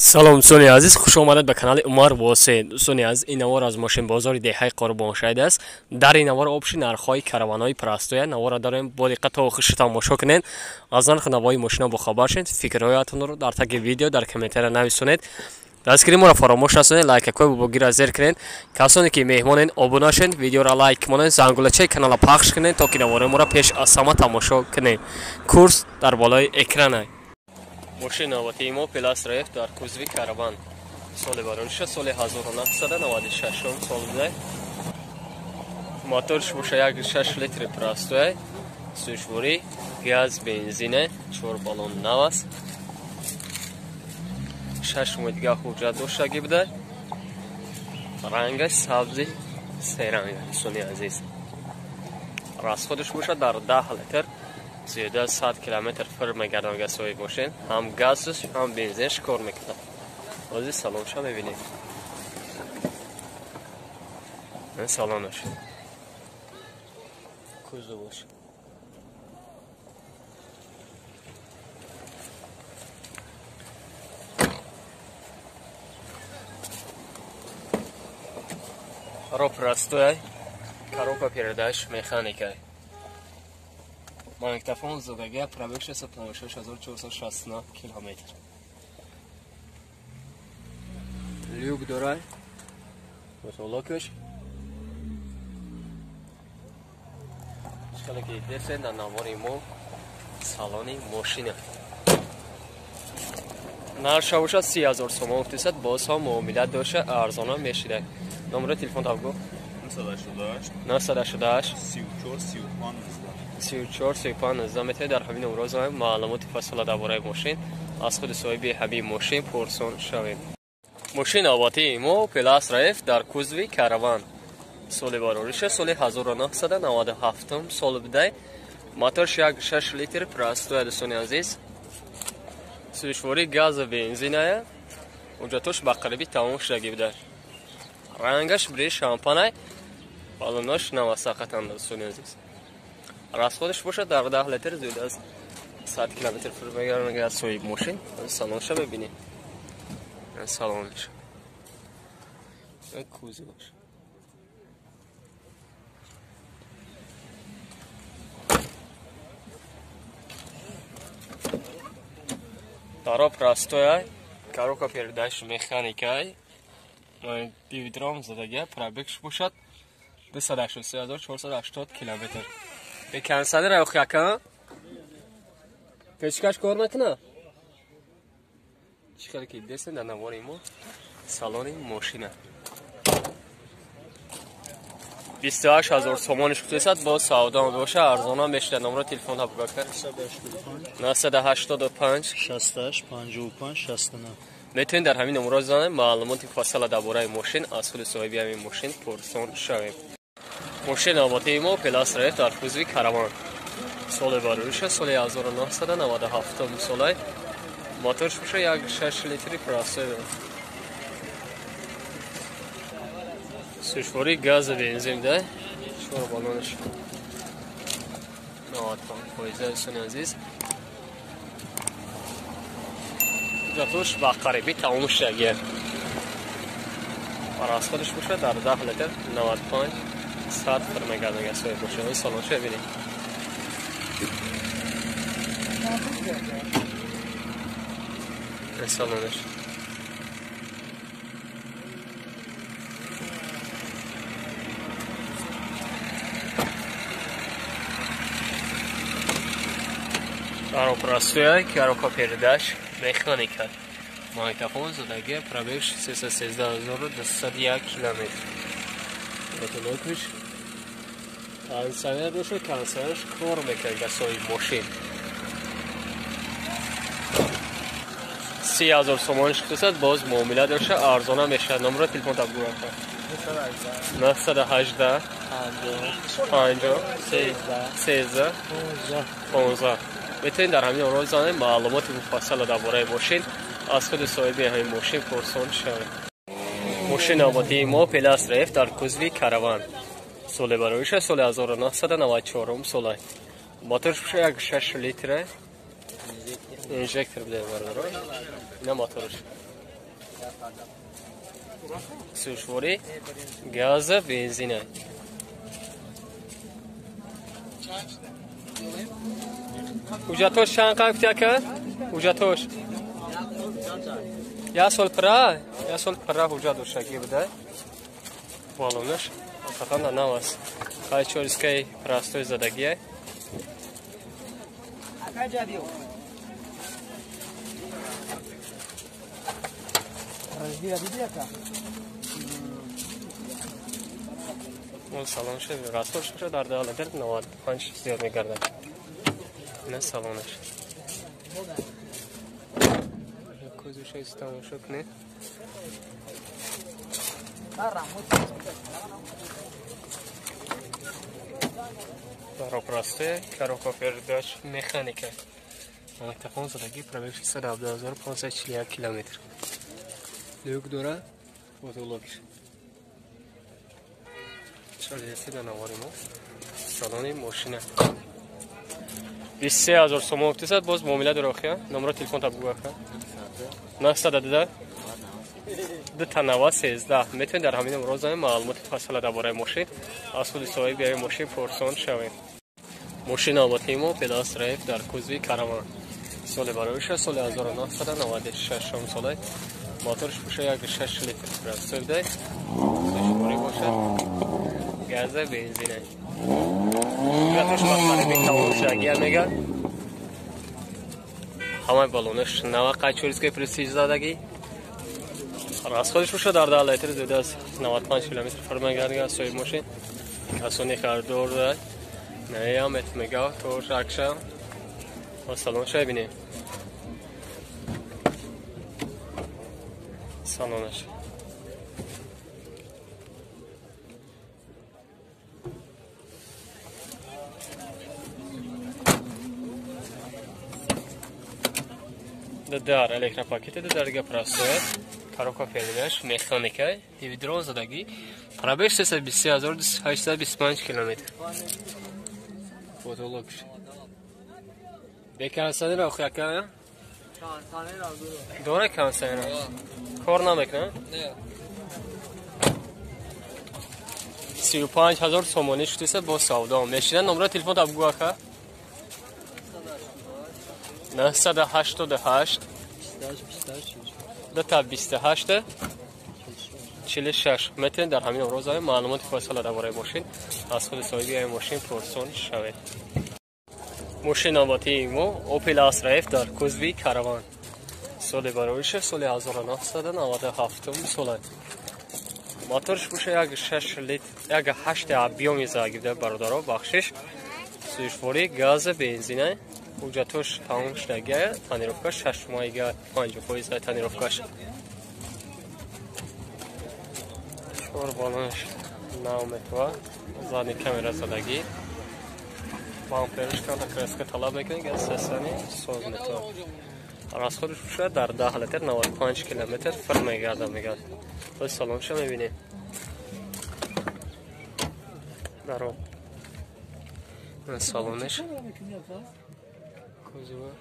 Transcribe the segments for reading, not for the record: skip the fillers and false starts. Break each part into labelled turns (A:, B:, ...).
A: Салом дӯстони азиз, хуш омадед ба канали Умар Восе. Дӯстони азиз, ин навор аз мошинбозори деҳаи Қурбоншаҳид аст. Дар ин навор общий нархҳои караванҳои простой навора дорем. Бо диққат то охирша тамошо кунед. Аз нарху навои мошина бохабар шед. Фикрҳоятонро дар таги видео дар комментария нависонед. Дастгири моро фаромӯш насонед, лайкакҳои бобогирро зер кунед. Касоне ки меҳмонед, обуна шед, видеоро лайк монед, зангулачаи канала пахш кунед, то ки навораи моро пеш аз ҳама тамошо кунед. Курс дар болои экрана. Мошини навбатии мо Пелас Раф дар кузови караван. Соли барориша соли 1996 сол буда. Моторш боша 1.6 литри простой, сӯшворӣ, газ, бензине, 4 баллон нав аст. 6 моҳ дига ҳуҷҷат доштагӣ буда. Рангаш сабзи серанг, дӯстони азиз. Расходаш боша дар 10 литр зиёда аз 100 километр фир мегардонга соҳиб мошин. Ҳам газш ҳам бензинш кор мекунад. Ҳозир салонша мебинем. Ин салонаш. Кузоваш. Ро простой, коробка передач, механика. Магнитофон задага, пробег 656 469 километр. Люк дорай. Мотолокаш. Чикала ки десен дар навори мо салони мошина. Нархша бошад 30 000 сомон гуфтисад, боз ҳам муомилат дошта, арзона мешида. Номери телефон табгу?
B: 988
A: 988
B: 34 35
A: 34 35 19. Метавонед дар ҳамин номерҳо занед, маълумоти фасла дар бораи мошин аз худи соҳиби ҳамин мошин пурсон шавед. Мошини навбатии мо Пелас Раф дар кузови караван. Соли барориша соли 1997 сол будай. Моторш 1.6 литр простой, дӯстони азиз. Сӯзишворӣ газу бензиная. Ҳуҷҷатош ба қарибӣ тамом шудагӣ буда. Рангаш бирӣ шампанай, баллонош навасақатанд, дӯстони азиз. Расходаш бошад дар 10 литр зиёд аз 100 километр фур мегардад соҳиб мошин. Салонша мебинем. Салонаш. Кузоваш. Даро простой, коробка передач механикай. Дивидром задага, пробегш бошад 283 480 километр. Бе кондиционер охи ака? Печкаш кор мекуна? Чӣ хеле ки десен дар навори мо салони мошина. 28 000 сомониш гуфтесад, боз савдо боша, арзона мешуда. Номро телефон ҳабуга кар? 985
B: 68 55 69.
A: Метавонед дар ҳамин номерҳо занед, маълумоти фасала дар бораи мошин аз худи соҳиби ҳамин мошин пурсон шавем. Мошини навбатии мо Пелас Раф дар кузови караван. Соли барориша соли 1997 солай. Моторш боша 1.6 литри простой. Сӯшворӣ газу бензин да. Чор баллонаш. 95%, дӯстони азиз. Ҳуҷҷатош ба қарибӣ тамом шудагия. Расходаш бошад дар 10 литр 95 100 фир мегардонга соҳиб мошин. Салонша бибинем. Салонаш. Даро простой, коробка передач, механика. Магнитофон задага, пробег 313 201 километр. Мотолокиш. Кондиционер бошад, кондиционерш кор мекунад соҳиби мошин. 30 000 сомониш гуфтасад, боз муомила дошта, арзона мешавад. Номро телефон табгӯ ака? 918 50 13 15. Метавонед дар ҳамин номерҳо занед, маълумоти муфассала дар бораи мошин аз худи соҳиби ҳамин мошин пурсон шавед. Мошини навбатии мо Пелас Раф дар кузови караван. Соли барориша соли 1994 солай. Моторш боша 1.6 литра инжектор буда, бародаро. Ина моторш. Сӯшворӣ газа бензина. Ҳуҷҷатош чанд қад гуфти ака? Ҳуҷҷатош як сол пира, як сол пира ҳуҷҷат доштагӣ буда. Балонаш ҳақиқатан нав аст. Хай чорискаи простой задагия. Он салонаш расходш дар 10 литр 95 зиёд мегардад. Ина салонаш. Кузовша тамошо кунед. Простая, коробка передач, механика. Магнитофон задагӣ, пробег 617541 километр. Люк дора, фотолокиш. Шалеси навори мо. Салони мошина. 23000 сомон гуфтисад, боз муомила дора охия. Номро телефон табгӯ ака. 902 290 13. Метавонед дар ҳамин номро занед, маълумоти фасала дар бораи мошин аз худи соҳиби ҳамин мошин пурсон шавем. Мошин навбатии мо Opel Astra F дар кузови Караван. Соли бароиша соли 1996 сола. Моторш боша 1.6 литр простой буда. Сӯшворӣ бошад. Газа бензина. Ҳуҷҷатош ба қариби тамом шудагия мегӯяд. Ҳамаи балонаш нава қайчорискаи престиж задагӣ. Расходш боша дар 10 литр зиёда аз 95 километр фар мегардад соҳиби мошин. Касоне харидор дорад неям мега то шакша ва салонша бибинем. Салонаш. Дар электропакети дарга простое, коробка передач, механика, дивидрон задагӣ, пробег 323825 километр. Фотолокш. Бе кондиционер охи ака? Дора кондиционер? Кор намекунад?
C: Не.
A: 35000 сомонӣ шудиса бо савдо. Мешина номро телефон табгӯ ака? 988 228 46. Метавонед дар ҳамин номро занед, маълумоти фасала дар бораи мошин аз худи соҳиби ҳамин мошин пурсон шавед. Мошин навбатии мо Opel Astra F дар кузови Караван. Соли бароиша соли 1997 сола. Моторш боша 1.6 литр, 1.8 объёми задагӣ бародаро, бахшиш. Сӯшворӣ газа бензина. Ҳуҷҷатош тамом шудагия, тонировкаш 6 моҳига 50% тонировкаш. Чор балонаш нав метава, задни камера задагӣ. Бамперш канта краска талаб мекунад, газ сасани соз метава. Расходш бошад дар 10 литр 95 километр фир мегардад мегӯяд. Боз салонша мебинем. Даро. Салонаш. Кузова.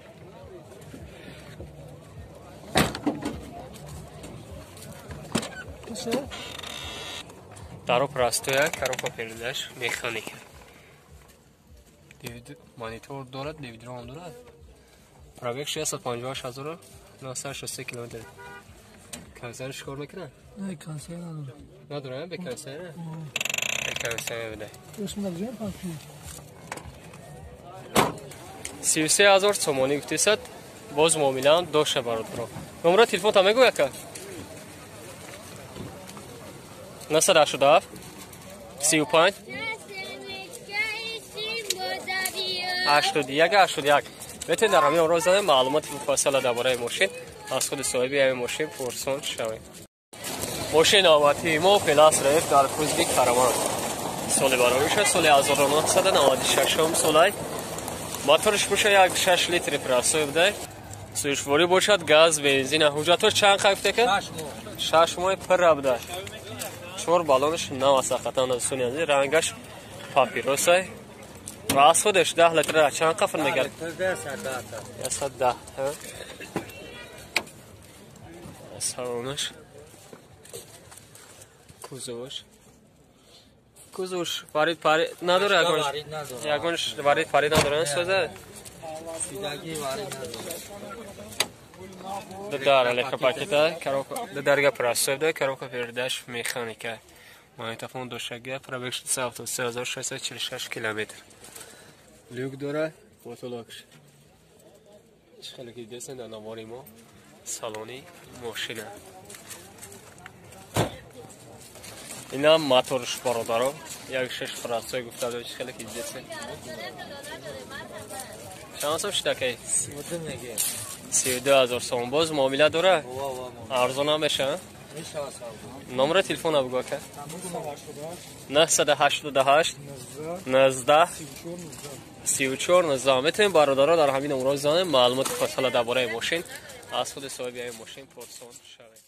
A: Даро простая, коробка передач, механика. DVD монитор дорад, DVD-ром дорад. Пробег 658963 километр. Кондиционер кор мекунад?
C: Не, кондиционер надорад.
A: Надорад, бе кондиционер? Бе кондиционер буда. 33000 сомонӣ гуфтисад, боз муомилаам дошта бародаро. Номро телефон та мегӯй ака? 987 35 81 81. Метавонед дар ҳамин номро занед, маълумоти муфассала дар бораи мошин аз худи соҳиби ҳамин мошин пурсон шавед. Мошин навбатии мо Opel Astra F дар кузови Караван. Соли бароиша соли 1996 солай. Моторш боша 1.6 литри простой буда. Сӯшворӣ бошад газ, бензина. Ҳуҷҷатош чанд қад гуфте ка? 6 моҳ пирра буда. Чор балонаш нав аст ҳақиқатан дӯстони азиз. Рангаш папиросай. Расходш 10 литр чанд қафр мегардад? 110. Салонаш. Кузоваш. Кузовш варид пари надора ягон. Ягон варид пари надора, соза?
C: Фидаги варид надора.
A: Дар электропакета, коробка, дарга простой, коробка передач механика. Магнитофон дошага, пробег 73646 километр. Люк дора, потолокш. Хеле ки дидесен дар навори мо салони мошина. Инам моторш бародаро, як шеш франсой гуфта дод, хеле ки дидесен. Чанд сом шуда кай?
C: 32 меге.
A: 32 000 сом. Боз муомила дора? Арзон ҳам меша? Номери телефона бугӯ ака. 988 19 34 19. Метавонем бародаро дар ҳамин номерҳо занем, маълумоти фасала дар бораи мошин аз худи соҳиби ҳамин мошин пурсон шавем.